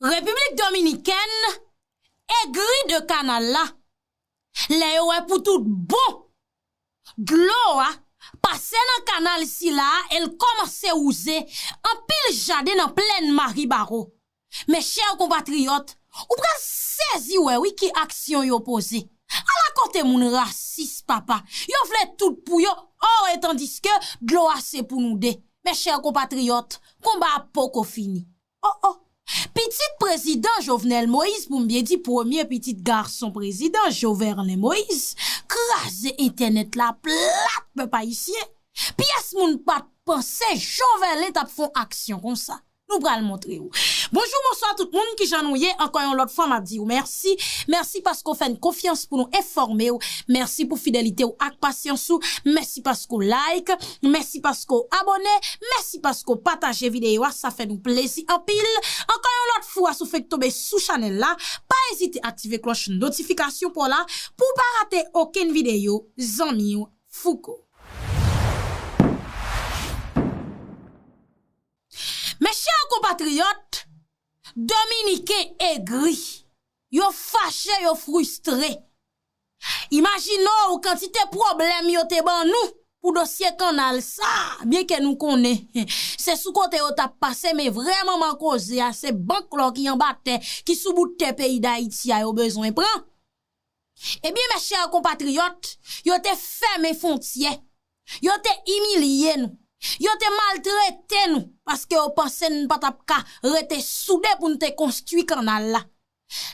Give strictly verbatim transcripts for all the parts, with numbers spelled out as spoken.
Repiblik Dominikèn egri de kanal la. Lè yo wè pou tout bon, dlo a pase nan kanal sila a e l kòmanse wouze anpil jaden nan plèn Maribawo. Mes chers compatriotes, ou pral sezi wè wi ki aksyon yo poze. Ala kote moun rasis, papa. Yo vle tout pou yo, oh, e tandiske dlo a se pou nou de. Mes chers compatriotes, konba a poko fini. Oh, oh. Pitit prezidan Jovenel Moïse, pou m byen di, premye pitit gason prezidan Joverlen Moïse, kraze entènèt la plat, pèp ayisyen. Pyès moun pa t panse Joverlen t ap fè yon aksyon konsa. Nou pral montre w. Bonjou, bonswa tout moun, kijan nou ye? Ankò yon lòt fwa, m ap di w mèsi. Mèsi paske w fè n konfyans pou nou enfòme w. Mèsi pou fidelite w ak pasyans ou. Mèsi paske w like. Mèsi paske w abòne. Mèsi paske w pataje videyo a. Sa fè nou plezi anpil. Ankò yon lòt fwa, si w fenk tonbe sou chanèl la, pa ezite aktive klòch notifikasyon pa w la pou w pa rate okenn videyo zanmi w Fouco. Mes chers compatriotes, Dominiken egri, yo fache, yo fristre. Imajine w kantite pwoblèm yo te ban nou pou dosye kanal sa, byenke nou konnen se sou kote yo t ap pase, men vrè manman koze a, se bank lò ki anba tè, ki sou bout tè peyi Dayiti a yo bezwen pran. Ebyen, mes chers compatriotes, yo te fèmen fwontyè, yo te imilye nou, yo te maltrete nou, paske yo panse n pa t ap ka rete soude pou n te konstwi kanal la.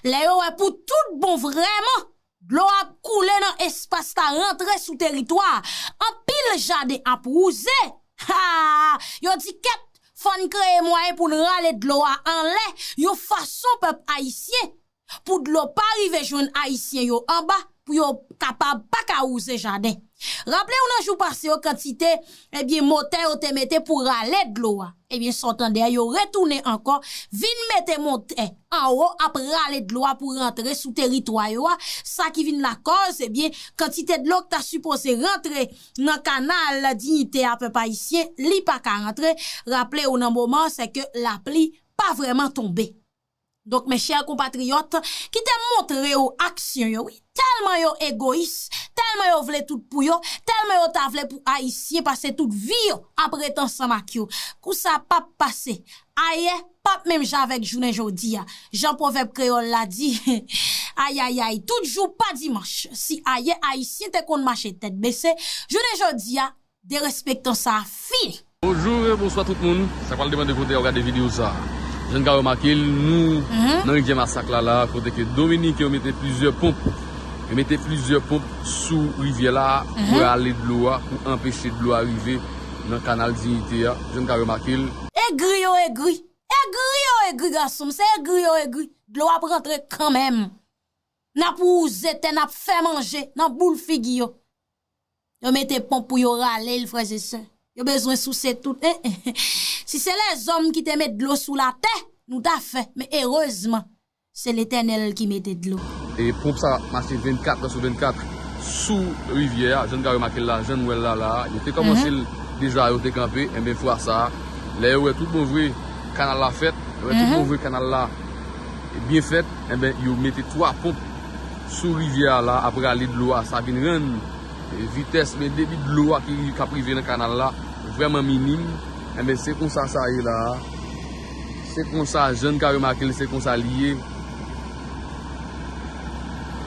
Lè yo wè pou tout bon vrèman, dlo ap koule nan espas la, rantre sou teritwa a, anpil jaden ap wouze. Ha! Yo di kèt, fò n kreye mwayen pou n rale dlo a anlè, yon fason pèp ayisyen, pou dlo pa rive jwenn ayisyen yo anba, pou yo kapab pa ka wouze jaden. Raple w nan jou pase yo kantite, ebyen, motè yo te mete pou rale dlo a. Ebyen, sa w tande a, yo retounen ankò, vin mete motè anwo ap rale dlo a pou rantre sou teritwa yo a, sa ki vin lakòz, ebyen, kantite dlo ki ta sipoze rantre nan kanal Diyite a, pèp ayisyen, li pa ka rantre. Raple w nan moman, se ke lapli pa vrèman tonbe. Donk, mes chers compatriotes, kite m montre w aksyon yo, wi. Tèlman yo egoyis, tèlman yo vle tout pou yo, tèlman yo ta vle pou Ayisyen pase tout vi yo ap ret ansanm ak yo. Kou sa p ap pase. Ayè p ap menm jan avèk jounen jodi a. Jan pwovèb kreyòl la di, ayayay, tout jou pa dimanch. Si ayè Ayisyen te konn mache tèt bese, jounen jodi a, derespektan sa a fini. Bonjou e bonswa tout moun. Sa k pral demande kote w ap gade videyo sa a. Jan n ka remake l, nou nan Rivyè Masak la, la, kote ke Dominiken yo mete plizyè ponp. Yo mete plizyè ponp sou rivyè la pou rale dlo a, pou anpeche dlo a rive nan kanal Diyite a. Jan n ka remake l. Egri yo egri. Egri yo egri, gason m. Se egri yo egri. Dlo ap rantre kanmenm. N ap wouze tè, n ap fè manje nan boul figi yo. Yo mete ponp pou yo rale l, frè e sè. Yo bezwen souse tout. Eh, eh. Si se lèzòm ki te met dlo sou latè, nou ta fè. Men erezman, se Letènèl ki mete dlo. E ponp sa ap mache vennkat sou vennkat sou rivyè a. Jan n ka remake l la, jan n wè l la, la a. Yo te kòmanse l deja, yo te kanpe. Enben, fwa sa a, lè yo wè tout bon vre kanal la fèt, yo wè tout bon vre kanal la byen fèt, enben, yo mete twa ponp sou rivyè a la, ap rale dlo a, sa vin rann, e, vitès, men debi dlo a ki, k ap rive nan kanal la vrèman minim. Enben, se konsa sa ye la a. Se konsa, jan n ka remake l, se konsa li ye.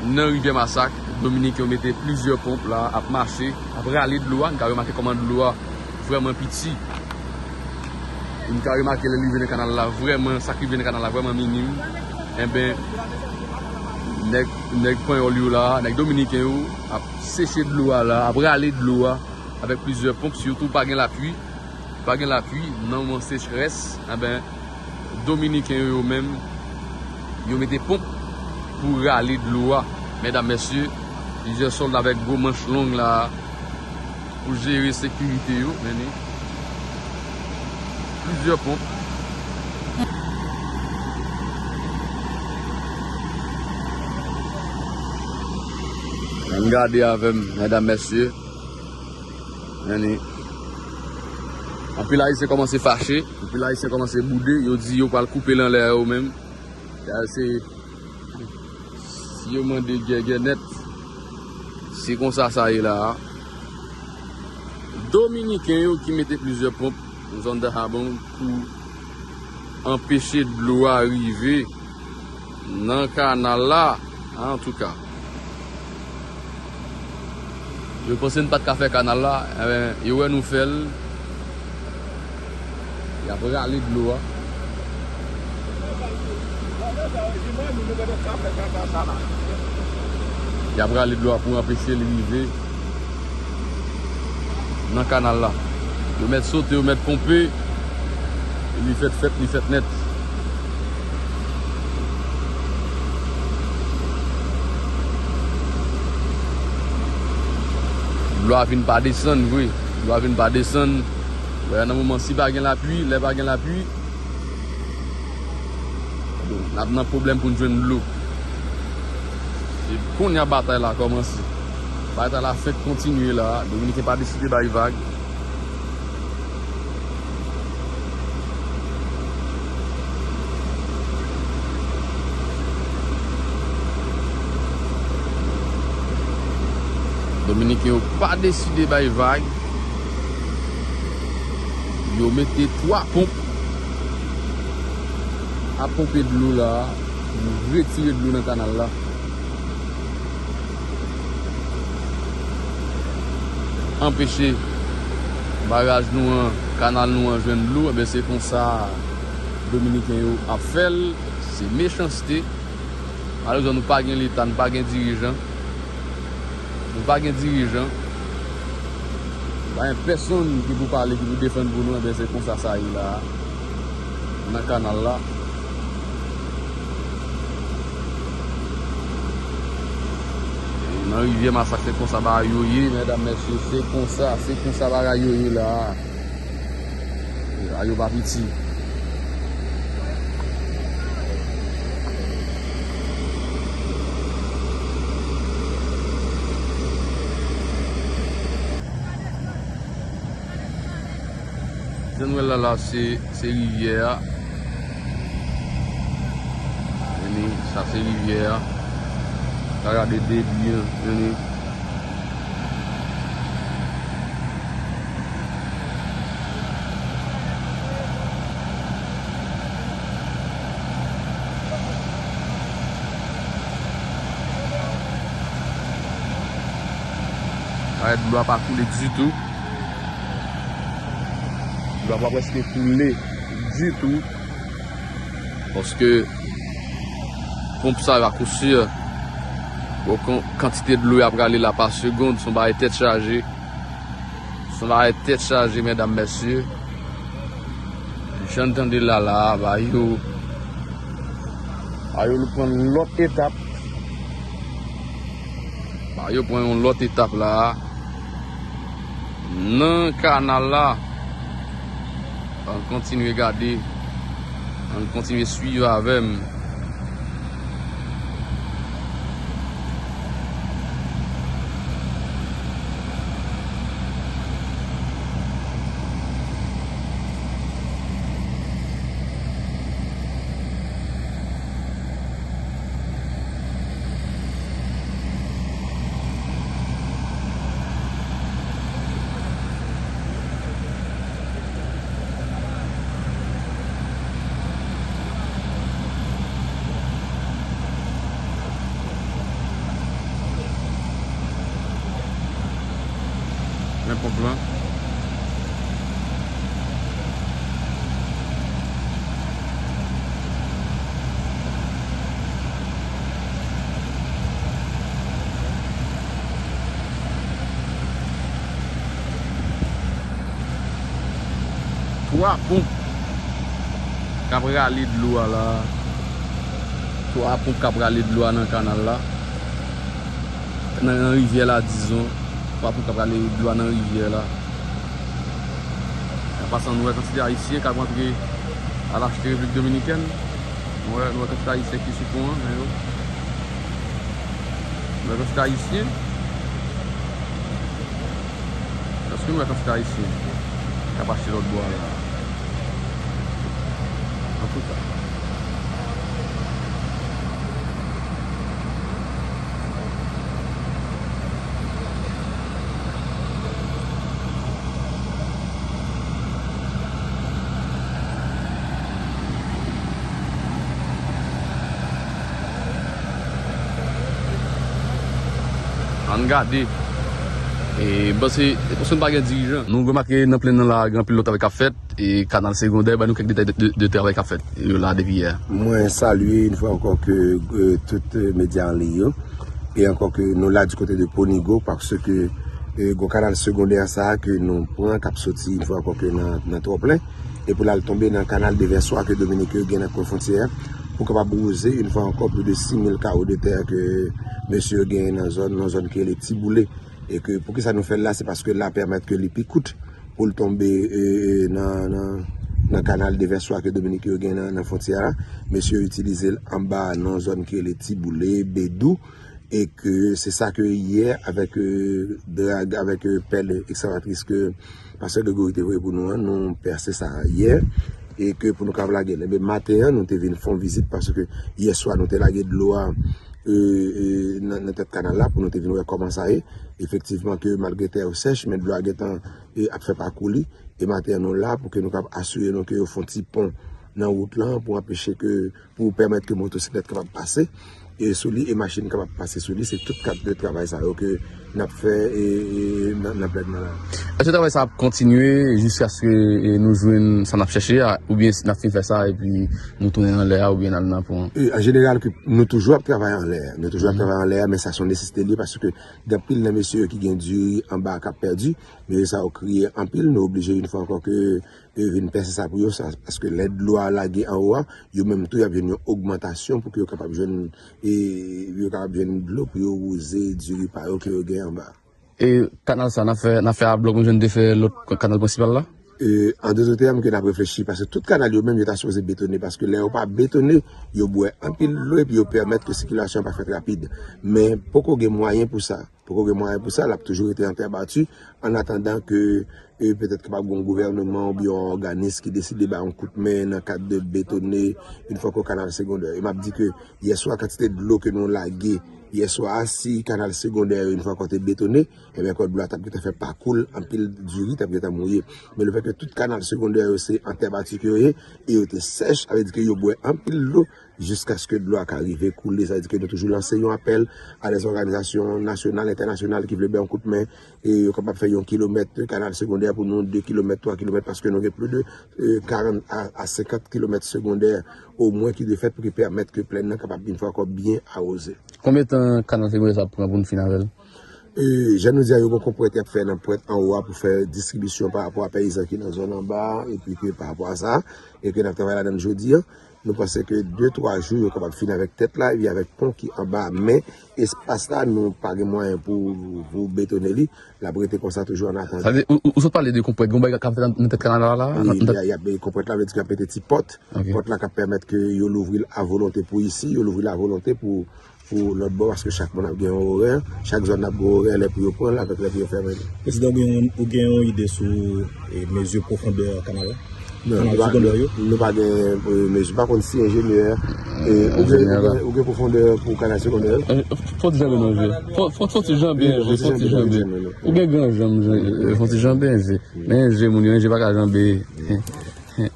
Nan Rivyè Masak, Dominiken yo mete plizyè ponp la, ap mache, ap rale dlo a. N ka remake kòman dlo a vrèman piti. N ka remake lè l rive nan kanal la, vrèman, sa k rive nan kanal la vrèman minim. Enben, nèg, nèg panyòl yo la, nèg dominiken yo ap seche dlo a la, ap rale dlo a avèk plizyè ponp, sitou pa gen lapli. Pa gen lapli, nan moman sechrès, enben, Dominiken yo, yo menm, yo mete ponp pou rale dlo a. Medam, mesye, plizyè sòlda avèk gwo manch long la pou jere sekirite yo, men ni plizyè ponp. Ann gade avè m, medam, mesye. Men ni anpil Ayisyen kòmanse fache, anpil Ayisyen kòmanse boude, yo di yo pral koupe l anlè yo menm. A, se, si yo mande gègè nèt, se konsa sa ye la a. Dominiken yo ki mete plizyè ponp nan zòn Dajabon pou anpeche dlo a rive nan kanal la, antouka. Yo panse n pa t ka fè kanal la, enben, yo wè nou fè l. Y ap rale dlo a. Y ap rale dlo a pou anpeche l rive nan kanal la. Yo mèt sote, yo mèt ponpe. Li fèt fèt, li fèt nèt. Dlo a vin pa desann vre. Dlo a vin pa desann. Wè, nan moman, si pa gen lapli, lè pa gen lapli, bon, n ap nan pwoblèm pou n jwenn dlo. E kounye a batay la kòmanse. Batay la fenk kontinye la. Dominiken pa deside bay vag. Dominiken yo pa deside bay vag. Yo mete twa ponp ap ponpe dlo la pou retire dlo nan kanal la. Anpeche baraj nou an, kanal nou an jwenn dlo, enben se konsa Dominiken yo ap fè l, se mechanste. Malerezman, nou pa gen Leta, nou pa gen dirijan. Nou pa gen dirijan. Pa gen pèsonn ki pou pale, ki pou defann pou nou, enben se konsa sa ye la a, nan kanal la. Nan rivyè Masak, se konsa bagay yo ye, medam, mesye, se konsa, se konsa bagay yo ye la a. A yo pa piti. Jan nou wè l la, la, se, se rivyè a. Tande, sa se rivyè a. Ka gade debi an, tande. Parèt dlo a pa koule ditou. Dlo a pa prèske koule ditou. Paske ponp sa yo, akousir, bon, kan-, kantite dlo y ap rale la pa segonn, se yon bagay tèt chaje. Se yon bagay tèt chaje, medam, mesye. Jan n tande l la, la, ba yo, ba yo pran lòt etap. Ba yo pran yon lòt etap la a. Nan kanal la. Ann kontinye gade. Ann kontinye swiv avè m. Men ponp lan. Twa ponp k ap rale dlo a la. Twa ponp k ap rale dlo a nan kanal la. Nan, nan rivyè la, dizon. Twa ponp k ap rale dlo a nan rivyè la. An pasan, nou wè kantite Ayisyen k ap rantre al achte Repiblik Dominikèn. Nou wè, nou wè kantite Ayisyen ki sou pon an, men yo. Nou wè kantite Ayisyen. Èske nou wè kantite Ayisyen k ap achte lòt bò a la? Antouka. N gade. E, m panse, se paske n pa gen dirijan. Nou remake nan plenn nan la, gen anpil lòt travay k ap fèt, e kanal segondè, ban nou kèk detay de, de, de travay k ap fèt, e, la depi yè. Mwen salye yon fwa ankò ke, e, tout, e, medya an liy yo, e ankò ke nou la di kote de Ponigo, paske, e, gwo kanal segondè sa a ke nou pran, k ap soti yon fwa ankò ke nan, nan Twòplen, e pou l al tonbe nan kanal devèswa ke Dominik yo gen nan kwen fwontyè a, pou kapab wouze yon fwa ankò plis de sis mil kawo de tè ke mesye yo genyen nan zòn, nan zòn ki rele Tiboule. E ke poukisa nou fè l la, se paske l a pèmèt ke li pi kout pou l tonbe, e, e, nan, nan, nan kanal devèswa ke Dominik yo gen nan, nan fwontyè a. Mesye yo itilize l anba nan zòn ki rele Tiboule, Bedou, e ke se sa ke yè avèk, e, drag, avèk, e, pèl ekskavatris ke pastè Gregory te voye pou nou an, nou pèse sa yè, e ke pou nou kapab lage l. Ebyen, maten an, nou te vin fè yon vizit, paske yè swa nou te lage dlo a, e, e, nan, nan tèt kanal la, pou nou te vin wè kòman sa ye. Efektivman, ke malgre tè yo sèch, men dlo a gentan, e, ap fè pakou li. E maten an, nou la pou ke nou kapab asire nou ke yo fè yon ti pon nan wout lan, pou anpeche ke pou pèmèt ke motosiklèt kapab pase, e, sou li, e machin kapab pase sou li. Se tout kad de travay sa yo ke n ap fè, e, e, nan, nan plèn nan la. Èske travay sa ap kontinye jiskaske, e, nou jwenn sa n ap chèche a, oubyen n ap fin fè sa epi nou tounen anlè a, oubyen n al nan pon an? E, an jeneral, ke nou toujou ap travay anlè a. Nou toujou ap travay anlè a, men sa se yon nesesite li, paske gen anpil nan mesye yo ki gen diri anba a k ap pèdi, mesye sa yo kriye anpil, nou oblije yon fwa ankò ke e, vin pèse sa pou yo, sa, paske lè dlo a lage anwo a, yo menm tou y ap jwenn yon ogmantasyon pou ke yo kapab jwenn, e, yo kapab jwenn dlo pou yo wouze diri pa yo ke yo gen anba. E kanal sa, n ap fè, n ap fè a blòk menm jan n te fè lòt kanal prensipal la? E, an dòt tèm, ke n ap reflechi, paske tout kanal yo menm, yo ta sipoze betone, paske lè yo pa betone, yo bwè anpil dlo epi yo pèmèt ke sikilasyon an pa fèt rapid. Men poko gen mwayen pou sa. Poko gen mwayen pou sa, l ap toujou rete an tè bati, an atandan ke, e, petèt kapab gen yon gouvènman oubyen yon òganis ki deside bay yon kout men nan kad de betone yon fwa ankò kanal segondè. E m ap di ke yè swa kantite dlo ke nou lage yè swa a, si kanal segondè yo yon fwa ankò te betone, ebyen ankò dlo a t ap gentan fè pakou l, anpil diri t ap gentan mouye. Men lefètke tout kanal segondè yo se an tè bati ke yo ye, e yo te sèch, sa vle di ke yo bwè anpil dlo, jiskaske dlo a ka rive koule. Sa vle di ke nou toujou lanse yon apèl a dè òganizasyon nasyonal, entènasyonal ki vle bay yon kout men, e yo kapab fè yon kilomèt kanal segondè pou nou, de kilomèt, twa kilomèt, paske nou gen plis de, e, karant a, a senkant kilomèt segondè omwen ki dwe fèt pou ki pèmèt ke plèn nan kapab yon fwa ankò byen awoze. Konbyen tan kanal segondè sa ap pran pou n fin avè l? E, jan nou di a, yo gen konpwèt y ap fè nan pwent anwo a pou fè distribisyon pa rapò a peyizan ki nan zòn anba a, epi ke pa rapò a sa, e ke n ap travay ladan l jodi a. Nou panse ke de, twa jou, yo kapab fini avèk tèt la, epi avèk pon ki anba a. Men espas la, nou pa gen mwayen pou, pou betone li. L ap rete konsa toujou an atandan. Sa vle di, ou, ou, ou sot pale de konpwèt, gen yon bagay k ap fèt nan, nan tèt kanal la, la? Wi, nan, nan y ap, y ap, konpwèt la vle di y ap mete ti pòt. Ok. Pòt la k ap pèmèt ke yo louvri l a volonte pou isi, yo louvri l a volonte pou, pou lòt bò, paske chak moun ap gen yon orè, chak zòn ap gen yon orè, lè pou yo pran l avèk lè pou yo fèmen li. Prezidan, ou gen yon, ou gen yon ide sou, e, mezi pwofondè kanal la? Non, kanal nou pa, segondè yo? Nou pa gen, e, mezi. M pa konn si enjenyè, e, ou gen, enjenyè ou la, gen, ou gen pwofondè pou kanal segondè yo? E, fò w ti janbe non, je. Fò, fò, fò w ti janbe, je, fò w ti janbe. Ou gen gran janm, je, fò w ti janbe, je. Men je, moun yo, je pa ka janbe.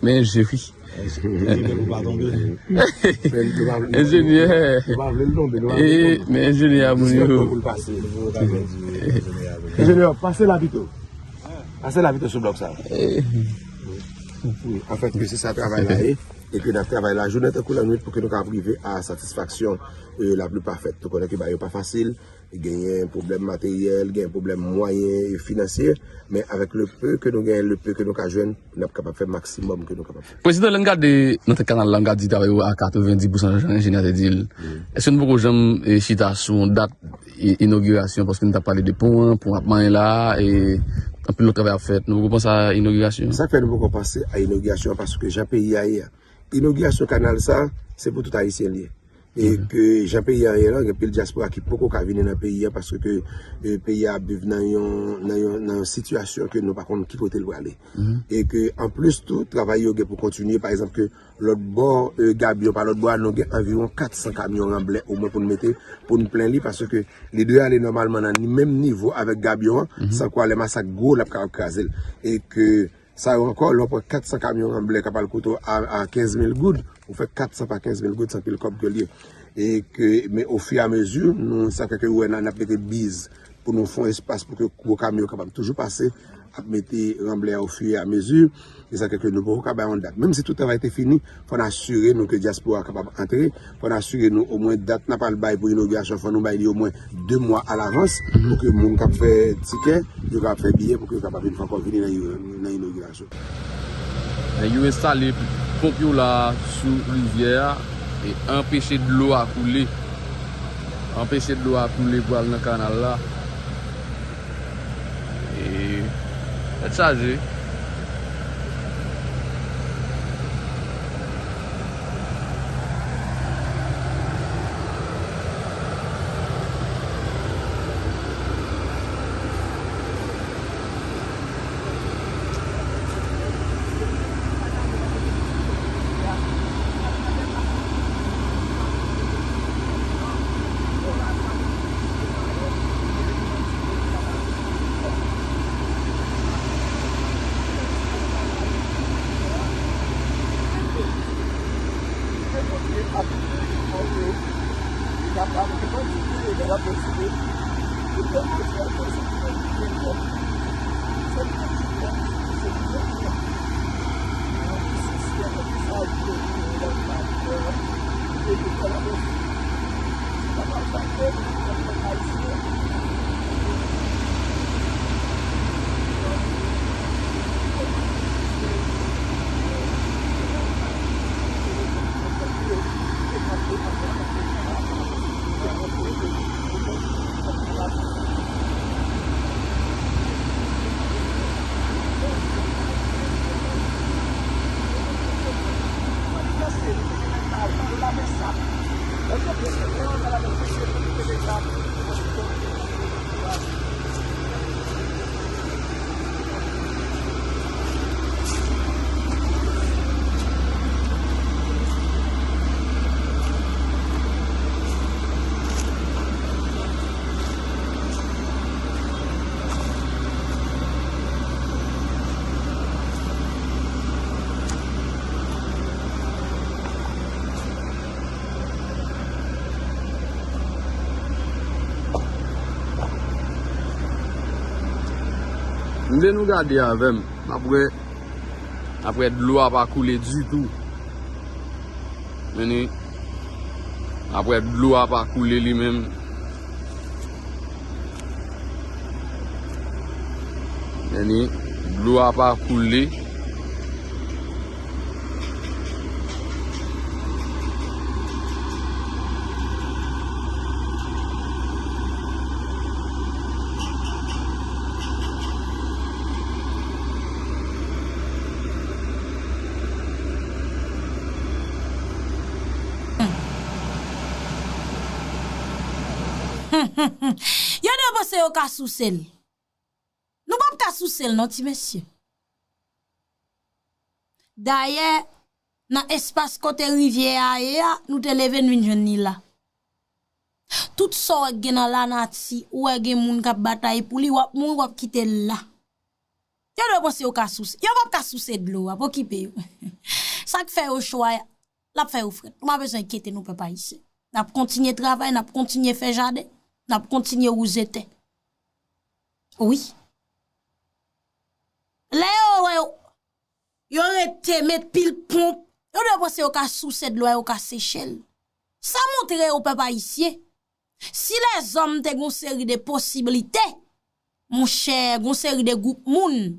Men je, wi. Enjenyè, pou pa tonbe. Enjenyè. Nou pa vle l tonbe, nou pa vle l tonbe. E, men enjenyè a moun yo. Pou l pase. Enjenyè, pase la pito. Pase la pito sou blòk sa. E. Wi, anfèt, ke se sa travay la ye. E ke n ap travay lajounen tankou lannwit pou ke nou kapab rive a satisfaksyon, e, la pli pafèt. Ou konnen ke bagay yo pa fasil. Genyen pwoblèm materyèl, genyen pwoblèm mwayen e finansye, men avèk le peu ke nou genyen, le peu ke nou ka jwenn, n ap kapab fè maksimòm ke nou kapab fè. Prezidan, lè n gade nan tèt kanal la, n ka di travay yo a katrevenndis pousan, jan enjenyè a te di l. Èske nou poko janm, e, chita sou yon dat, e, inogirasyon, paske nou t ap pale de pon an, pon ap manyen la a, e anpil lòt travay ap fèt. Nou poko panse a inogirasyon? Sa k fè nou poko panse a inogirasyon an, paske jan peyi a ye a, inogirasyon kanal sa, se pou tout Ayisyen l ye. E ke jan peyi a ye la, gen pil dyaspora ki poko ka vini nan peyi a paske ke, e, peyi a ap viv nan yon, nan yon, nan yon sitiyasyon ke nou pa konn ki kote l prale. E ke anplis tou, travay yo gen pou kontinye, pa egzanp, ke lòt bò, e, gabyon pa lòt bò a, nou gen anviwon kat san kamyon ranblè omwen pou n mete, pou n plen li, paske li dwe ale nòmalman nan ni-, menm nivo avèk gabyon an, san kwa lè masak gwo, l ap kapab kraze l. E ke Sa yo ankò, lè w pran kat san kamyon ranblè k ap al koute w a, a kenz mil goud, ou fè kat san pa kenz mil goud, se anpil kòb ke l ye. E ke, men ofiramezi, nou, sa fè ke ou wè n, n ap mete biz pou nou fè yon espas pou ke gwo kamyon yo kapab toujou pase, ap mete ranblè a ofiramizi, e sa fè ke nou poko ka bay yon dat. Menm si tout travay te fini, fò n asire nou ke dyaspora a kapab antre, fò n asire nou omwen dat n ap al bay pou inogirasyon, fò nou bay li omwen de mwa alavans, pou ke moun k ap fè tikè, yo kapab fè biyè, pou ke yo kapab vin fè ankò vini nan, nan inogirasyon. Nèg yo enstale ponp yo la sou rivyè a e anpeche dlo a koule. Anpeche dlo a koule pou al nan kanal la. E tèt chaje. M vle nou gade avè m. N ap wè, n ap wè dlo a pa koule ditou. Men ni, n ap wè dlo a pa koule li menm. Men ni, dlo a pa koule. Yo dwe panse yo ka souse l. Nou p ap ka souse l non, ti mesye. Dayè, nan espas kote rivyè a ye a, nou te leve n vin jwenn li la. Tout sa w wè k gen nan lanati, ou wè gen moun k ap batay pou li, w ap mouri, w ap kite l la. Yo dwe panse yo ka souse. Yo p ap ka souse dlo a, pa okipe yo. Sa k fè yo cho a, l ap fè yo frèt. Nou pa bezwen enkyete nou, pèp ayisyen. N ap kontinye travay, n ap kontinye fè jaden, n ap kontinye wouze tè. Wi. Lè yo wè yo, yo rete met pil ponp, yo dwe panse yo ka souse dlo a, yo ka seche l. Sa montre yo, pèp ayisyen, si lèzòm te gen yon seri de posiblite, monchè, gen yon seri de gwoup moun,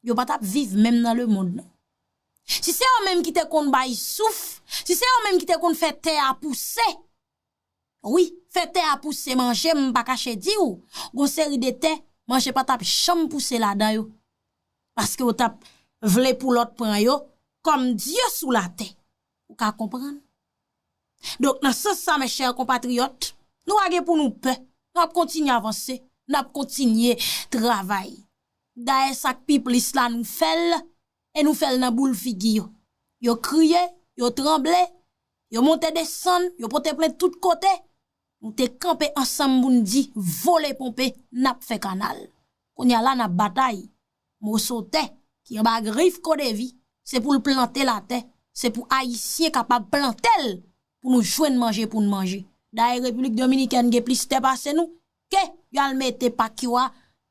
yo pa t ap viv menm nan lemonn nan. Si se yo menm ki te konn bay souf, si se yo menm ki te konn fè tè a pouse, wi, fè tè a pouse manje, m pa kache di w, gon seri de tè, manje pa t ap janm pouse ladan yo. Paske yo t ap vle pou lòt pran yo kòm dye sou latè. Ou ka konprann? Donk, nan sans sa, mes chers compatriotes, nou pa gen pou nou pè. N ap kontinye avanse, n ap kontinye travay. Dayè, sa k pi plis la, nou fè l, e nou fè l nan boul figi yo. Yo kriye, yo tranble, yo monte desann, yo pote plent tout kote. Nou te kanpe ansanm pou n di, vole ponpe, n ap fè kanal. Kounye a la, n ap batay. Moso tè ki anba grif Kodevi, se pou l plante l atè, se pou Ayisyen kapab plante l pou nou jwenn manje pou n manje. Dayè, Repiblik Dominikèn gen plis tè pase nou, ke yo al mete pak yo a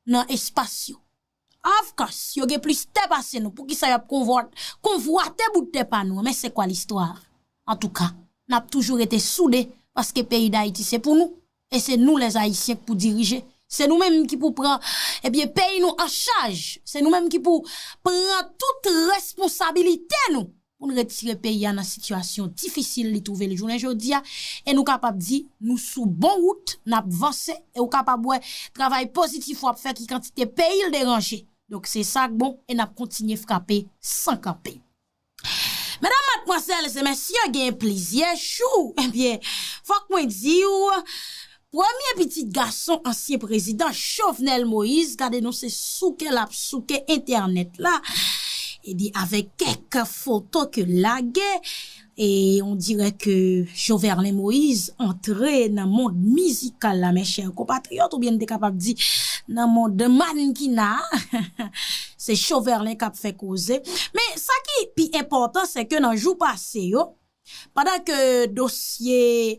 nan espas yo. Of course, yo gen plis tè pase nou. Poukisa y ap konvwa-, konvwate bout tè pa nou an? Men se kwa listwa? Antouka, n ap toujou rete soude paske peyi Dayiti se pou nou. E se nou, lèzayisyen, k pou dirije. Se nou menm ki pou pran, ebyen, peyi nou an chaj. Se nou menm ki pou pran tout responsabilite nou pou n retire peyi a nan sitiyasyon difisil li twouve l jounen jodi a. E nou kapab di, nou sou bon wout, n ap vanse, e ou kapab wè travay pozitif w ap fè ki kantite peyi l deranje. Donk, se sa k bon, e n ap kontinye frape san kanpe. Medam, madmwazèl e mesye, gen plizyè jou, ebyen, fòk mwen di w, premye pitit gason ansyen prezidan Jovenel Moïse, gade non se souke l ap souke entènèt la, ebyen, avèk kèk foto ke lage, e on dirè ke Joverlin Moïse antre nan mond mizikal la, mes chers compatriotes, oubyen n te kapab di nan mond mannkina a. Se Joverlin k ap fè koze. Men sa ki pi enpòtan, se ke nan jou pase yo, pandan ke dosye,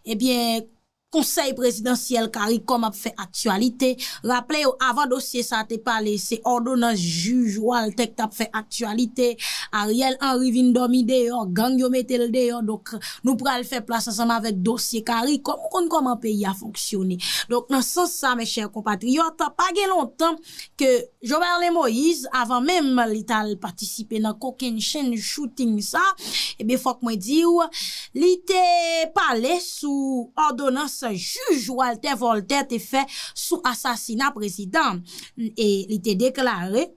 ebyen, Konsèy Prezidansyèl CARICOM ap fè aktyalite, raple yo, avan dosye sa a te pale, se òdonans jij Walter k t ap fè aktyalite, Ariel Henry vin dòmi deyò, gang yo mete l deyò, donk nou pral fè plas ansanm avèk dosye CARICOM, ou konn kòman peyi a fonksyone. Donk, nan sans sa, mes chers compatriotes, pa gen lontan ke Joverlin Moïse, avan menm li t al patisipe nan kokennchenn shooting sa, ebyen, fòk mwen di w, li te pale sou òdonans jij Walter Voltaire te fè sou asasina prezidan. E li te deklare,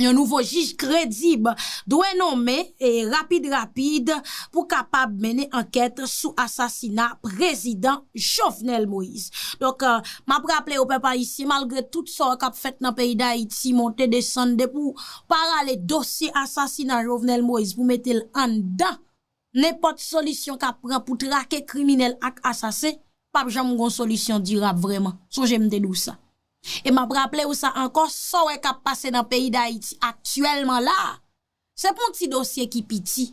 yon nouvo jij kredib dwe nonmen e rapid rapid pou kapab mennen ankèt sou asasina prezidan Jovenel Moïse. Donk, euh, m ap raple w, pèp ayisyen, malgre tout sa k ap fèt nan peyi Dayiti, monte desann, depi w pa rale dosye asasina Jovenel Moïse pou mete l anndan nenpòt solisyon k ap pran pou trake kriminèl ak asasen, p ap janm gon solisyon dirab vrèman. Sonje m te di w sa. E m ap raple w sa ankò, sa w wè k ap pase nan peyi Dayiti aktyèlman la a, se pa yon ti dosye ki piti,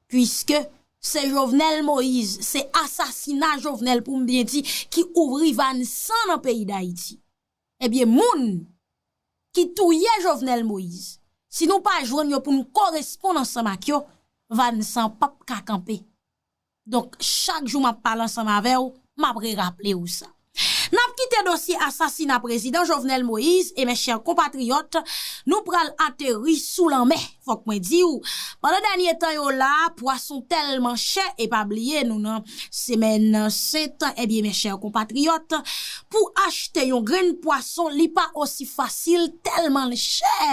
piske se Jovenel Moïse, se asasina Jovenel, pou m byen di, ki ouvri vàn san nan peyi Dayiti. Ebyen, moun ki touye Jovenel Moïse, si nou pa jwenn yo pou n koresponn ansanm ak yo, vàn san p ap ka kanpe. Donk, chak jou m ap pale ansanm avè w, m ap reraple w sa. N ap kite dosye asasina prezidan Jovenel Moïse e, mes chers compatriotes, nou pral ateri sou lanmè. Fòk mwen di w, pandan dènye tan yo la, pwason tèlman chè, e pa bliye nou nan semèn sent, ebyen, mes chers compatriotes, pou achte yon grenn pwason, li pa osi fasil, tèlman l chè.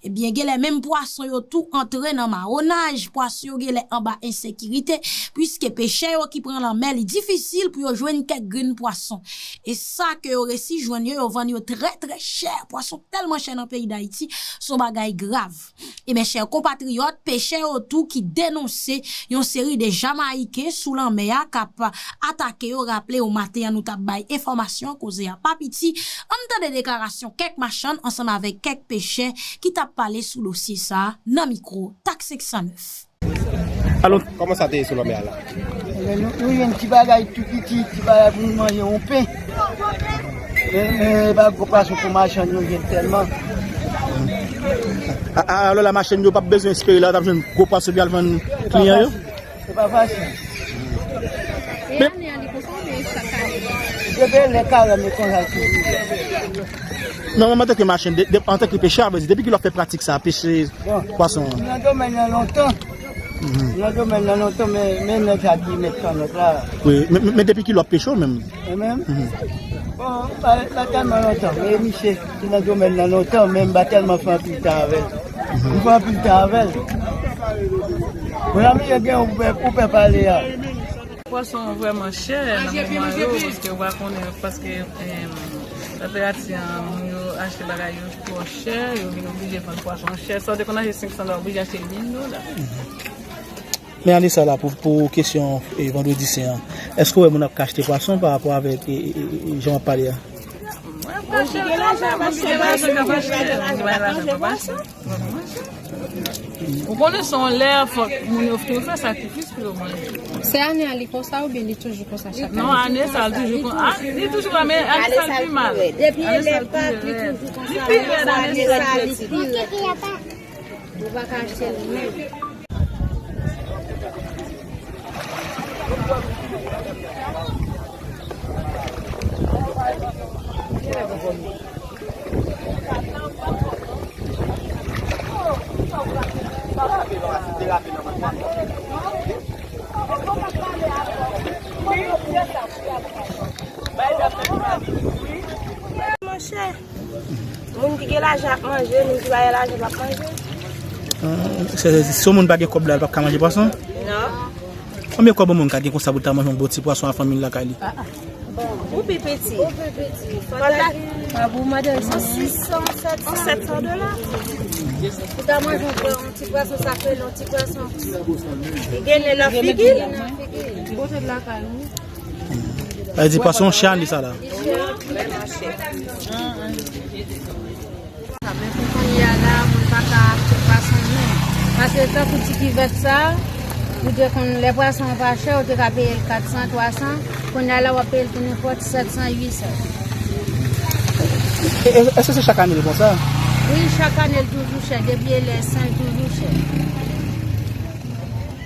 Ebyen, genlè menm pwason yo tou antre nan mawonaj, pwason yo genlè anba ensekirite, piske pechè yo ki pran lanmè, li difisil pou yo jwenn kèk grenn pwason. E sa ke yo resi jwenn yo, yo vann yo trè, trè chè. Pwason tèlman chè nan peyi Dayiti, se yon bagay grav. E mes chers compatriotes, pechè yo tou ki denonse yon seri de Jamayiken sou lanmè a k ap atake yo. Raple w, maten an, nou t ap bay enfòmasyon, koze a pa piti. Ann tande deklarasyon kèk machann ansanm avèk kèk pechè ki t ap pale sou dosye sa a nan mikwo Tak senk san nèf. Alò, kòman sa te ye sou lanmè a la? Ebyen, nou, nou jwenn ti bagay tou piti, ti bagay pou nou manje, yon pen. E, e, e pa gwo pwason pou machann yo jwenn tèlman. A, a, alò la, machann yo p ap bezwen espere la, t ap jwenn gwo pwason pou y al vann kliyan yo? E pa fasil. E ane a li konsa oubyen chak ane? Depi lè karè m e konsa tou. Non, men antanke machann, de, de, antanke pechè, a vrè di, depi ki lè w ap fè pratik sa, peche pwason an? Nan domèn nan lontan. Nan domèn nan lontan, men, men nèg sa ki mèt kannòt la. Wi, men, men, men depi ki lè w ap peche w menm? Mwen menm? Bon, pa, pa tèlman lontan, men misye ki nan domèn nan lontan, men m pa tèlman fè anpil tan avè l. M fè anpil tan avè l. Bon, la misye gen ou pè, ou pè pale a. Pwason vrèman chè nan moman yo, paske ou pa konnen, paske, em, tanperati an, moun yo achte bagay yo twò chè, yo vin oblije vann pwason chè. Sa w te konn achte senk san dola, oblije achte mil dola. Men ane sa la, pou, pou kesyon, e, vandredi sen an, èske w wè moun ap ka achte pwason pa rapò avèk, e, e, e, e, jan w ap pale a? Mwen, Ou konnen se yon lè fòk moun yo tou fè sakrifis pou yo manje. Se ane a li konsa oubyen li toujou konsa chak ane? Non, ane sa li toujou konsa. Li toujou konsa, men ane sa li pi mal. Depi elèv pa li toujou konsa. Li pi rèd ane sa li pi rèd. Ou pa ka achte l menm. Monchè, moun ki gen lajan ap manje, moun ki pa gen lajan p ap manje. Ah, se, se, si yon moun pa gen kòb la, li p ap ka manje pwason? Non. Konbyen kòb yon moun ka gen konsa pou l ta manje yon bon ti pwason a fanmi l lakay li? Ou pi piti. Ou pi piti. Fò ta. Pa pou madanm sa. Sis san, sèt san. Sèt san dola. Pou ta manje yon bon ti pwason, sa fè yon ti pwason. Li gen nen nan figi l. Bote l lakay ou. Sa vle di pwason chè li sa la. Li chè anpil, monchè. Men pou kounye a la, moun pa ka achte pwason menm. Paske tankou ti kivèt sa, ou te konn, lè pwason an pa chè, ou te ka peye l kat san, twa san. Kounye a la, w ap peye l pou nenpòt sèt san, uit san. E, e, èske se chak ane l konsa? Wi, chak ane l toujou chè. Depi e lè sen, l toujou chè.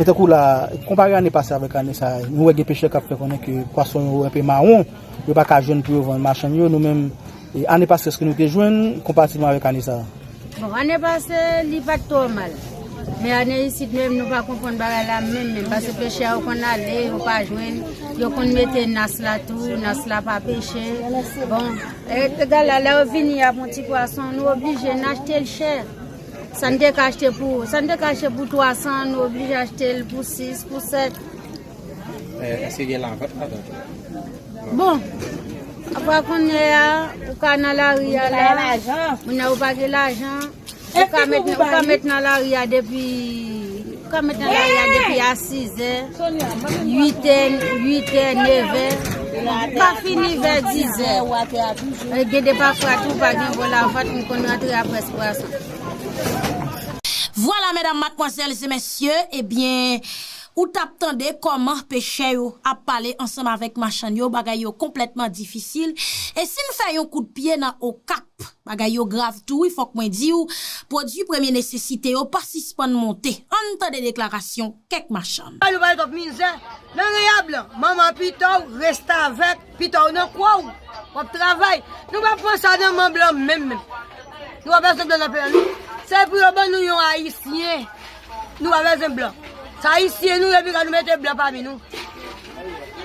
Men tankou la, konpare ane pase avèk ane sa, nou wè gen pechè k ap fè konnen ke pwason yo enpe mawon, yo pa ka jwenn pou yo vann machann yo. Nou menm, e, ane pase, èske nou te jwenn konparativman avèk ane sa? Bon, ane pase, li pa t twò mal. Men ane isit menm, nou pa konprann bagay la menm, menm. Paske pechè yo konn ale, yo pa jwenn. Yo konn mete nas la tou, nas la pa peche. Bon, e, egal la, lè yo vini ap yon ti pwason, nou oblije n achte l chè. Sa n te ka achte pou, sa n te ka achte pou twa san, nou oblije achte l pou sis, pou sèt. Men èske gen lavant ladan tou? Bon, apa kounye a, ou ka nan lari a la, moun nan ou pa gen lajan, ou ka met, ou ka met nan lari a depi, ou ka met nan lari a depi a sizè, uitè, uitè, nevè, pa fini vè dizè. E gen de pafwa tou, pa gen bon lavant, m konn rantre apre twa san. Vwala, medam, madmwazèl e mesye, ebyen, ou t ap tande kòman pechè yo ap pale ansanm avèk machann yo, bagay yo konplètman difisil. E si n fè yon kout pye nan Okap, bagay yo grav tou, wi, fòk mwen di w, pwodui premye nesesite yo pa sispann monte. Ann tande deklarasyon kèk machann. Nou pale twòp mizè, nan reyab lan, manman pita w, restavèk, pita w nan kwa w, w ap travay. Nou pa pran sa nan men blan menm, menm. Nou pa bezwen blan nan peyi an, nou. Se pou yo ban nou yon Ayisyen. Nou pa bezwen blan. Se Ayisyen nou ye, piga nou mete blan pami nou.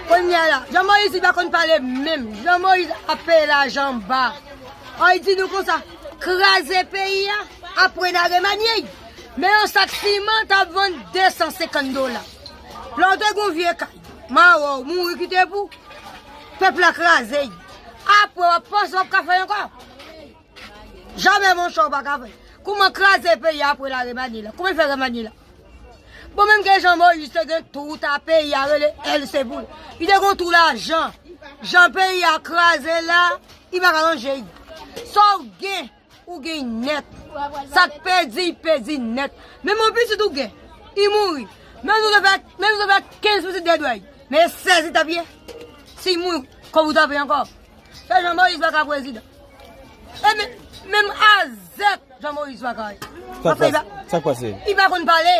Kounye a la, Jan Moyiz li pa konn pale menm. Jan Moyiz ap peye lajan anba. An, li di nou konsa, kraze peyi a, apre n a remanye l. Men yon sak siman t ap vann de san senkant dola. Lè w te gen yon vye kay, mawa w mouri kite pou pèp la kraze l. Apre w ap panse w ap ka fè l ankò. Jamè monchè w pa ka fè. Kouman kraze peyi a apre l a remanye la? Kouman l fè remanye la? Bon, menm ke Jan Moyiz te gen tout a peyi a rele L C pou l. Li te gen tout lajan. Jan peyi a kraze la, li pa ka ranje l. Sa w gen, ou gen nèt. Sa k pèdi, pèdi nèt. Menm yon pitit ou gen, li mouri. Menm si w te fè, menm si w te fè kenz pitit dèdwèy. Men sèzi t ap ye. Si l mouri, kòb ou t ap ye ankò. Fè Jan Moyiz pa ka prezidan. E men, menm azèk Jan Moyiz pa ka ye. Sa k pase? Sa k pase? Li pa konn pale.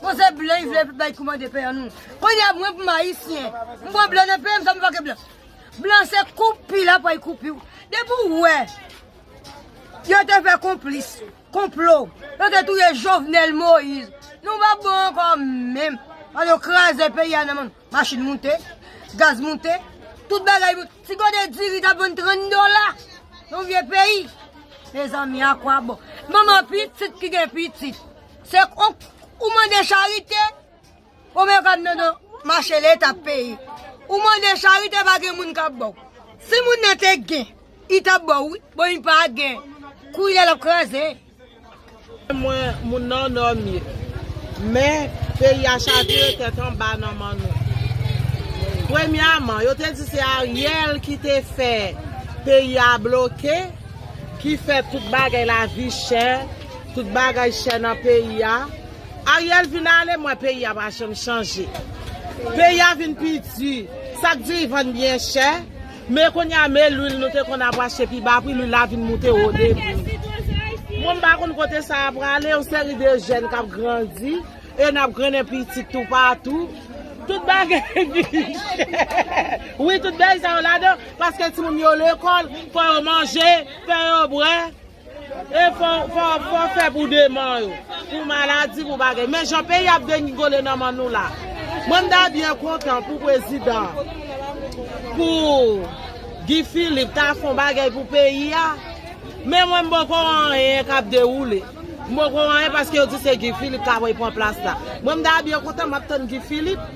Bon, se blan li vle bay koumande peyi an nou. Kounye a, mwen pou m ayisyen, m pran blan nan peyi m, sa m pa gen blan. Blan se koupi l ap bay koupi w. Depi w wè yo te fè konplis, konplo, yo te touye Jovenel Moïse, nou pa bon ankò menm. Paske yo kraze peyi a nan men nou. Machin moute, gaz moute, tout bagay moute. Ti gode diri t ap vann trant dola nan yon vye peyi. Mezanmi, a kwa bon? Manman pitit ki gen pitit. Se ou, ou mande charite, ou menm k ap nan mache Leta ap peye. Ou mande charite, pa gen moun k ap ba w. Si moun nan te gen, li t ap ba w, wi. Bon, li pa gen. Kounye a l ap kraze. Mwen, moun nan Nò m ye. Men, peyi a chavire tèt anba nan men nou. Premyèman, yo te di se Ariel ki te fè Peyi a bloke, ki fè tout bagay, lavi chè, tout bagay chè nan peyi a. Ariel vin ale, m wè peyi a pa janm chanje. Peyi a vin pi di. Sa k di vann byen chè. Men kounye a, men lwil nou te konn ap achte pi ba pri, lwil la vin moute wo de pri. Mwen, m pa konn kote sa a prale, yon seri de jèn k ap grandi, e n ap grennen pitit toupatou. Tout bagay vin chè. Wi, tout bagay sa yo ladan, paske timoun yo lekòl, fò yo manje, fò yo bwè. E fò, fò, fò fè pou deman yo, pou maladi, pou bagay. Men jan peyi ap degingole nan men nou la. Mwen, m ta byen kontan pou prezidan, pou Guy Philippe ta fè yon bagay pou peyi a. Men mwen, m poko wè anyen k ap dewoule. M poko wè anyen paske yo di se Guy Philippe k ap pran plas la. Mwen, m ta byen kontan, m ap tann Guy Philippe.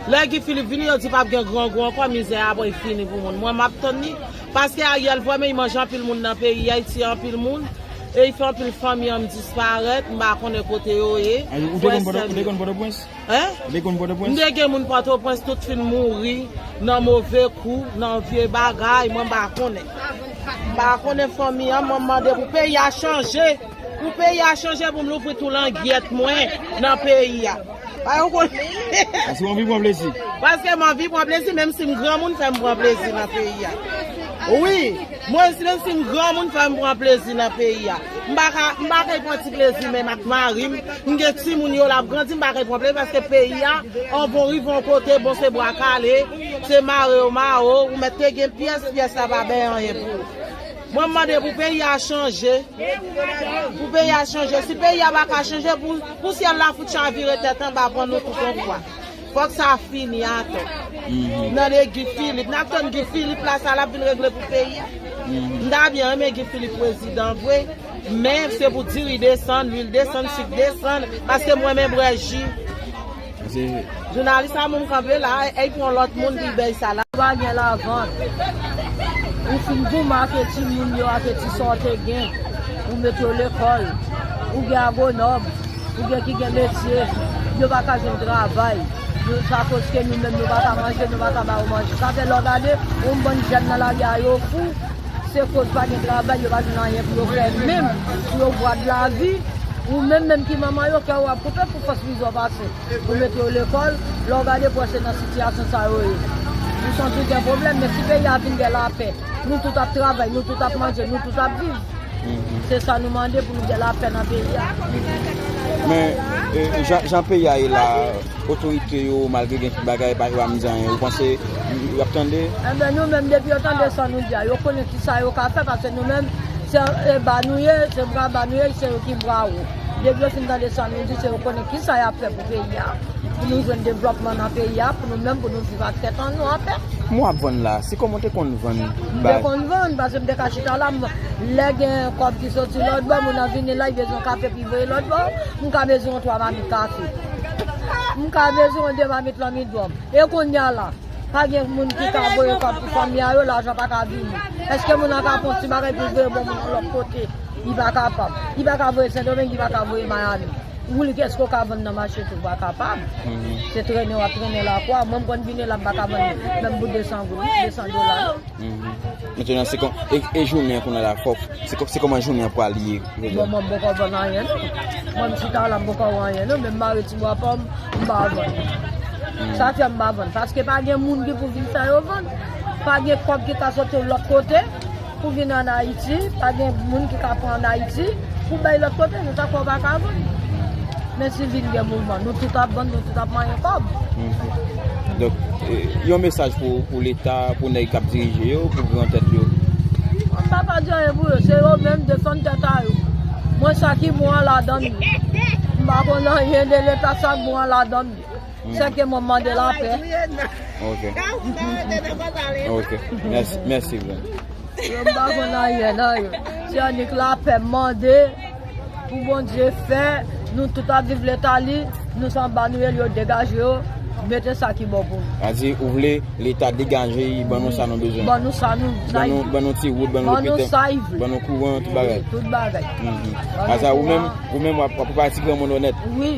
Lè Guy Philippe vini, yo di p ap gen grangou ankò, mizè a pral fini pou moun. Mwen, m ap tann li, paske Ariel vrèman, li manje anpil moun nan peyi a, li tiye anpil moun, e li fè anpil fanmi an disparèt, m pa konnen kote yo ye. Ay, ou te konn Pòtoprens? Hein? Ou te konn Pòtoprens? M te gen moun Pòtoprens, tout fin mouri, nan move kou, nan vye bagay, mwen, m pa konnen. M pa konnen fanmi an, mwen, m mande pou peyi a chanje. Pou peyi a chanje, pou m louvri tou langyèt mwen nan peyi a. Pa yo konnen. Paske w anvi pran plezi. Paske m anvi pran plezi, menm si m granmoun, fè m pran plezi nan peyi a. Wi, mwen, menm si m granmoun, fè m pran plezi nan peyi a. M pa ka, m pa ka pran ti plezi menm ak mari m. M gen timoun yo l ap grandi, m pa ka pran plezi paske peyi a, an von rive yon kote, bon, se bwa kale, se mare yo mare w, ou mèt te gen pyès, pyès la pa bay anyen pou ou. Mwen, m mande pou peyi a chanje. Pou peyi a chanje. Si peyi a pa ka chanje, pou, pou syèl la fout chavire tèt anba pran nou tout yon fwa. Fòk sa fini atò. Nan de Guy Philippe. N ap tann Guy Philippe la, sa l ap vin regle pou peyi a. M ta byen renmen Guy Philippe prezidan vre. Men se pou diri desann, lwil desann, sik desann. Paske m renmen bwè ji. Jounalis la, moun kanpe la, e, e pran lòt moun pou bay sa la. Pa gen lavant. Ou fin goumen ak timoun yo, ak ti sa w te gen. Ou mete yo lekòl. Ou gen agwonòm. Ou gen ki gen metye. Yo pa ka jwenn travay. Yo, sa koz ke nou menm, nou pa ka manje, nou pa ka ba yo manje. Sa fè lè w gade, yon bann jèn nan lari a, yo fou. Se koz pa gen travay, yo pa jwenn anyen pou yo fè menm, pou yo vwa de lavi. Ou menm, menm ki manman yo, kè w ap koupe pou fòs mizè w pase. Ou mete yo lekòl, lè w gade pou wè se nan sitiyasyon sa yo ye. Nou santi gen pwoblèm, men si peyi a vin gen lapè, nou tout ap travay, nou tout ap manje, nou tout ap viv. Se sa nou mande pou nou gen lapè nan peyi a. Men, e, jan, jan peyi a ye la, otorite yo, malgre gen tout bagay, pa, yo pa menm di anyen. Ou panse y ap tande? Enben, nou menm, depi yo tande sa nou di a, yo konnen ki sa yo ka fè, paske nou menm, se, e, ba nou ye, se bra ba nou ye, se yo ki bra wo. Depi yo fin tande sa nou di, se yo konnen ki sa y ap fè pou peyi a, pou nou jwenn devlòpman nan peyi a, pou nou menm, pou nou viv ak tèt an nou anpè. Mwen ap vann la, se kòman w te konn vann? M te konn vann, paske m te ka chita la, m, lè gen kòb ki soti lòt bò, moun nan vini la, li bezwen kafe pou li voye lòt bò, m ka bezwen yon twa mamit kafe. M ka bezwen yon de mamit lanmidwòm. E kounye a la, pa gen moun ki ka voye kòb pou fanmi a yo, lajan pa ka vini. Èske moun nan ka pran ti bagay pou voye bon moun nan lòt kote? Li pa kapab. Li pa ka voye Sendomeng, li pa ka voye Miami. Ou li, èske w ka vann nan mache tou? Pa kapab. Se trennen w ap trennen lakwa. Mwen, m konn vini la, m pa ka vann menm pou de san goud, de san dola. Mentnan, se kòm, e, e jounen an kounye a la, fòk, se kò-, se kòman jounen an pral ye? Bon, mwen poko vann anyen, non. Mwen, m chita la, m poko wè anyen, non. Men m mare ti bwa pa m, m pa vann. Sa fè m pa vann. Paske pa gen moun ki pou vin fè yo vann. Pa gen kòb ki ka soti lòt kote pou vin ann Ayiti. Pa gen moun ki ka pran ann Ayiti pou bay lòt kote. Nou ta kwè w pa ka vann. Men si vin gen mouvman, nou tout ap vann, nou tout ap manyen kòb. Donk, e, yon mesaj pou, pou Leta, pou nèg k ap dirije yo, pou gran tèt yo. Mwen pa ka di anyen pou yo, se yo menm defann tèt a yo. Mwen, sa ki bon an ladan m ye. M pa konn anyen de Leta, sa k bon an ladan m ye. Sèke mwen mande lapè. Ok. Ok. Mèsi, mèsi, bro. Yo, m pa konn anyen nan yo. Se annik lapè m mande pou Bondye fè. Nou tout ap viv Leta li. Nou se anba nou ye, yo degaje yo. Mete sa ki bon pou nou. Sa di, ou vle Leta degaje, ban nou sa nou bezwen. Ban nou sa nou, ban nou, ban nou ti wout, ban nou lopitè, ban nou kouran, tout bagay. Tout bagay. Asa, ou menm, ou menm w ap, w ap pati granmoun onèt. Wi.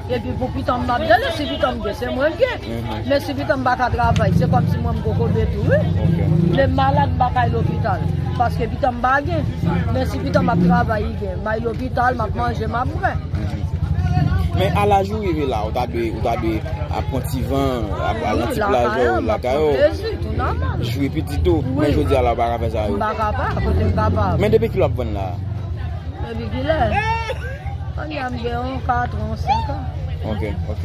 Epi pou pitan m, m ap dele, si pitan m gen, se mwen k gen. Men si pitan m pa ka travay, se kòmsi mwen m kokobe tou, wi. Lè m malad, m pa ka al lopital. Paske pitan m pa gen. Men si pitan m ap travay, li gen. M al lopital, m ap manje, m ap bwè. Men a laj ou rive la, ou ta dwe, ou ta dwe ap pran ti van, ap al nan ti plaj, lakay ou. Jwe pitit ou. Men jodi a la, ou pa ka fè sa yo. M pa kapab, kote m kapab. Men depi kilè w ap vann la? Depi kilè? Kounye a m gen yon kat an, senk an. Ok, ok.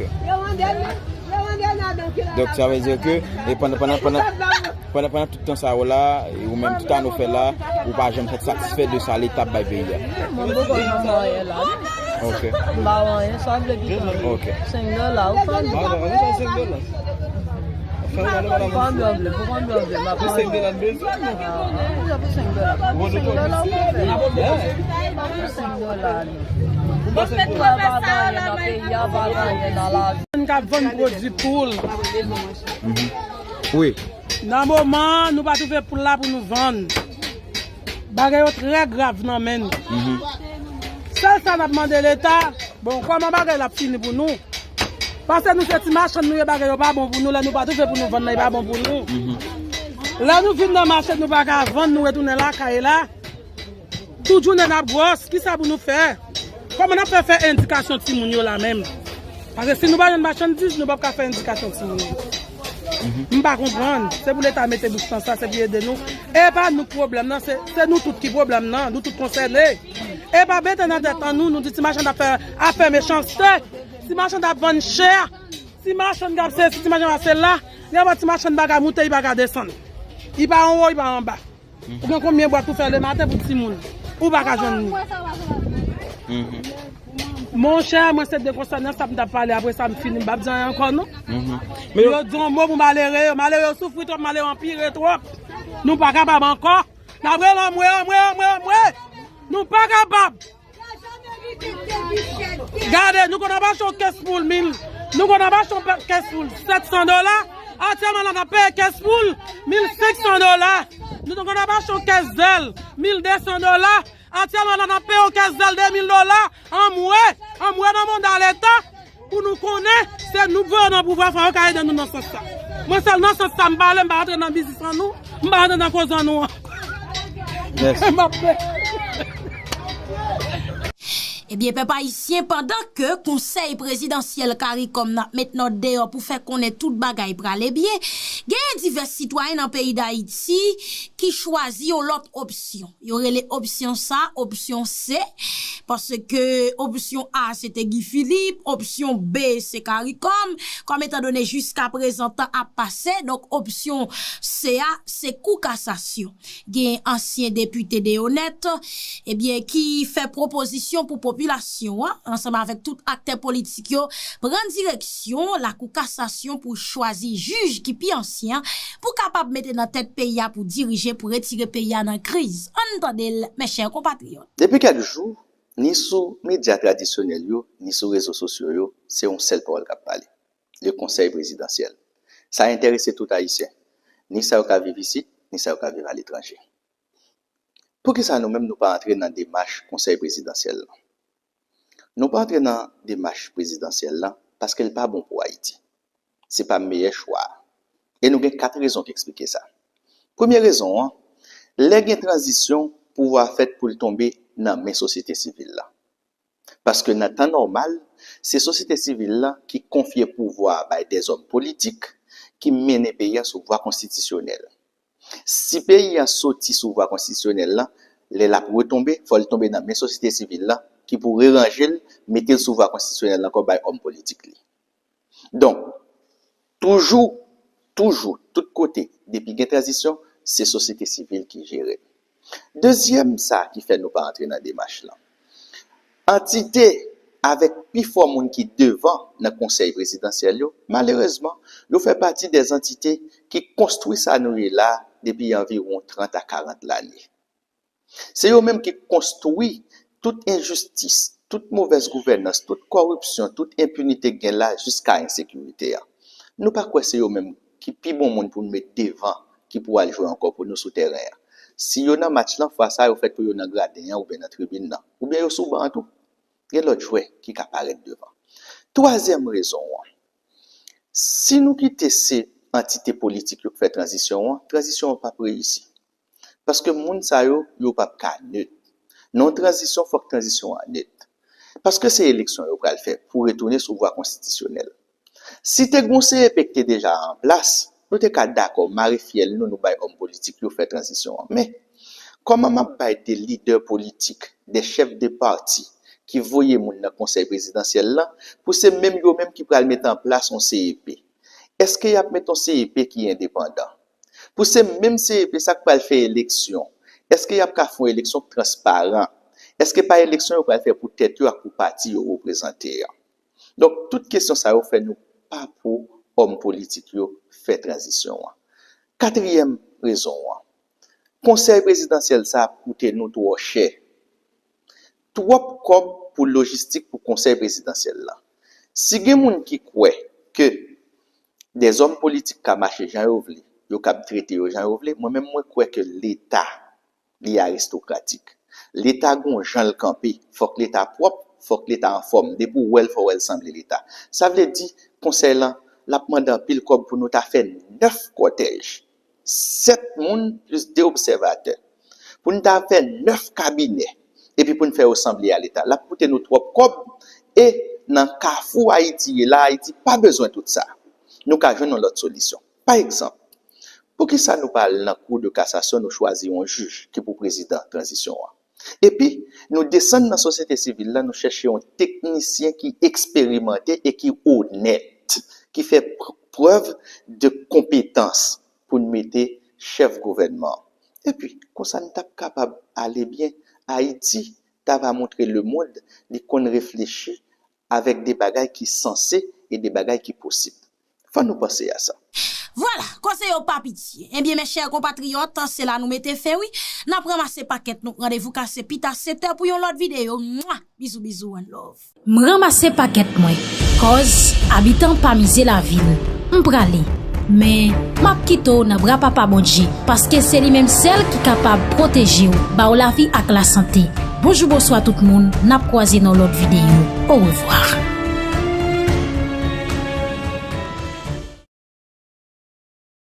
Donk sa vle di ke e pandan pandan pandan pandan pandan tout tan sa yo la, e ou menm tout ane w fè la, ou pa janm satisfè de sa Leta ap bay peyi a. Mwen poko janm wè anyen la. Ok. M pa wè anyen, sa w vle pitan? Ok. Senk dola, ou fè m. Ou konbyen w vle, pou konbyen w vle, m ap manje. Pou senk dola m bezwen, non. Pou senk dola, pou senk dola ou konbyen? Pou senk dola, non. Ou pa fè anyen nan peyi a, pa fè anyen nan lavi. Moun k ap vann pwodui poul. Wi. Nan moman an, nou pa twouve poul la pou nou vann. Bagay yo trè grav nan men nou. Sèl sa n ap mande Leta, bon, kòman bagay la ap fini pou nou? Paske nou se ti machann nou ye, bagay yo pa bon pou nou, lè nou pa twouve pou nou vann nan, li pa bon pou nou. Lè nou vin nan mache, nou pa ka vann, nou retounen lakay la. Tout jounen n ap gwòs, kisa pou nou fè? Kòman n ap fè fè endikasyon timoun yo la menm? Paske si nou pa jwenn machandiz, nou p ap ka fè endikasyon timoun yo. M pa konprann. Se pou Leta mete bouch nan sa, se pou ede nou. E pa nou k pwoblèm nan, se, se nou tout ki pwoblèm nan, nou tout konsène. E pa mete nan tèt an nou, nou di ti machann ap fè, ap fè mechanste, ti machann ap vann chè, ti machann k ap sesi, ti machann ap sela, gen fwa ti machann pa ka moute, li pa ka desann. Li pa anwo, li pa anba. Ou gen konbyen bwat ou fè lematen pou timoun? Ou pa ka jwenn li. Monchè, mwen se de konsènan sa m t ap pale, apre sa m fini, m p ap di anyen ankò non. Yo di yon mo pou malere yo, malere yo soufri twòp, malere yo anpire twòp. Nou pa kapab ankò. N ap rele anmwe, anmwe, anmwe, anmwe. Nou pa kapab. Gade, nou konn ap achte yon kès poul mil, nou konn ap achte yon kès poul sèt san dola, aktyèlman la n ap peye kès poul mil senk san dola. Nou konn ap achte yon kès zèl mil de san dola, aktyèlman la n ap peye yon kès zèl de mil dola. Anmwe, anmwe nan manda Leta. Pou nou konnen, se nou k voye yo nan pouvwa, fò yo ka ede nou nan sans sa. Mwen sèl nan sans sa m pale, m pa rantre nan biznis an nou, m pa rantre nan koze an nou an. M ap fè. Ebyen, pèp ayisyen, pandan ke Konsèy Prezidansyèl Karikòm nan ap met nòt deyò pou fè konnen tout bagay prale byen, genyen divès sitwayen nan peyi Dayiti ki chwazi yon lòt opsyon. Yo rele opsyon sa, opsyon C, paske opsyon A se te Guy Philippe, opsyon B se Caricom, kòm etandone jiskaprezan tan ap pase, donk opsyon C a se Kou Kasasyon. Gen ansyen depite Deonèt, ebyen, ki fè pwopozisyon pou popilasyon an, ansanm avèk tout aktè politik yo, pran direksyon Lakou Kasasyon pou chwazi jij ki pi ansyen an, pou kapab mete nan tèt peyi a pou dirije, pou retire peyi a nan kriz. Ann tande l, mes chers compatriotes. Depi kèk jou, ni sou medya tradisyonèl yo, ni sou rezo sosyo yo, se yon sèl pawòl k ap pale, le Konsèy Prezidansyèl. Sa enterese tout Ayisyen, ni sa yo ka viv isit, ni sa yo ka viv aletranje. Poukisa nou menm nou pa antre nan demach Konsèy Prezidansyèl lan? Nou pa antre nan demach prezidansyèl lan paske l pa bon pou Ayiti. Se pa meyè chwa a. E nou gen kat rezon ki eksplike sa. Premye rezon an, lè gen tranzisyon, pouvwa a fèt pou l tonbe nan men sosyete sivil la. Paske nan tan nòmal, se sosyete sivil la ki konfye pouvwa a bay dèzòm politik ki mennen peyi a sou vwa konstitisyonèl. Si peyi a soti sou vwa konstitisyonèl la, lè l ap retonbe, fò l tonbe nan men sosyete sivil la ki pou reranje l, mete l sou vwa konstitisyonèl la ankò bay òm politik li. Donk, toujou, toujou, tout kote, depi gen tranzisyon, se sosyete sivil ki jere l. Dezyèm sa ki fè nou pa antre nan demach lan. Antite avèk pi fò moun ki devan nan konsèy prezidansyèl yo, malerezman, yo fè pati dè antite ki konstwi sa nou ye la depi anviwon trant a karant lane. Se yo menm ki konstwi tout enjistis, tout movèz gouvènans, tout kòripsyon, tout enpinite k gen la jiska ensekirite a. Nou pa kwè se yo menm ki pi bon moun pou n met devan ki pou al jwe ankò pou nou sou tèren an. Si yo nan match lan, fwa sa a yo fèt pou yo nan graden an oubyen nan tribin nan. Oubyen yo sou ban an tou. Gen lòt jwè ki ka parèt devan. Twazyèm rezon an, si nou kite se antite politik yo k fè tranzisyon an, tranzisyon an p ap reyisi. Paske moun sa yo, yo p ap ka net. Nan yon tranzisyon, fòk tranzisyon an net. Paske se eleksyon yo pral fè pou retounen sou vwa konstitisyonèl. Si te gon C E P ki te deja an plas, nou te ka dakò mare fyèl nou, nou bay òm politik yo fè tranzisyon an. Men, kòman m ap bay de lidè politik, de chèf de pati ki voye moun nan konsèy prezidansyèl lan, pou se menm yo menm ki pral mete an plas yon C E P? Èske y ap mete yon C E P ki endepandan? Pou se menm C E P sa k pral fè eleksyon, èske y ap ka fè yon eleksyon k transparan? Èske pa eleksyon yo pral fè pou tèt yo ak pou pati yo reprezante an? Donk, tout kesyon sa yo fè nou pa pou òm politik yo fè tranzisyon an. Katriyèm rezon an, konsèy prezidansyèl sa ap koute nou twò chè. Twòp kòb pou lojistik pou konsèy prezidansyèl lan. Si gen moun ki kwè ke dèzòm politik ka mache jan yo vle, yo kab trete yo jan yo vle, mwen menm mwen kwè ke Leta li aristokratik. Leta gon jan l kanpe, fòk Leta pwòp, fòk Leta anfòm. Depi w wè l, fò w wè l sanble Leta. Sa vle di, konsèy lan, l ap mande anpil kòb pou nou ta fè nèf kòtèj, sèt moun plis de obsèvatè. Pou n ta fè nèf kabinè, epi pou n fè yo sanble a Leta. L ap koute nou twòp kòb, e nan kafou Ayiti ye la, Ayiti pa bezwen tout sa. Nou ka jwenn yon lòt solisyon. Pa egzanp, poukisa nou pa al nan Cour de cassation, nou chwazi yon jij ki pou prezidan tranzisyon an? Epi, nou desann nan sosyete sivil la, nou chèche yon teknisyen ki eksperimante e ki onèt, ki fè pr-, prèv de konpetans pou n mete chèf gouvènman an. Epi, konsa n t ap kapab ale byen. Ayiti ta va montre lemonn li konn reflechi avèk de bagay ki sanse e de bagay ki posib. Fò nou panse a sa. Vwala, koze yo pa pitye. Ebyen, mes chers compatriotes, se la nou mete fen, wi. N ap ranmase pakèt nou. Randevou kase pita sèt è pou yon lòt videyo. Mwa! Bizou, bizou, one love. M ranmase pakèt mwen. Cause, abitan pa mize lavi l. M prale. Men, m ap kite w nan bra Papa Bondye, paske se li menm sèl ki kapab pwoteje w, ba w lavi ak lasante. Bonjou, bonswa tout moun, n ap kwaze nan lòt videyo. Orevwa.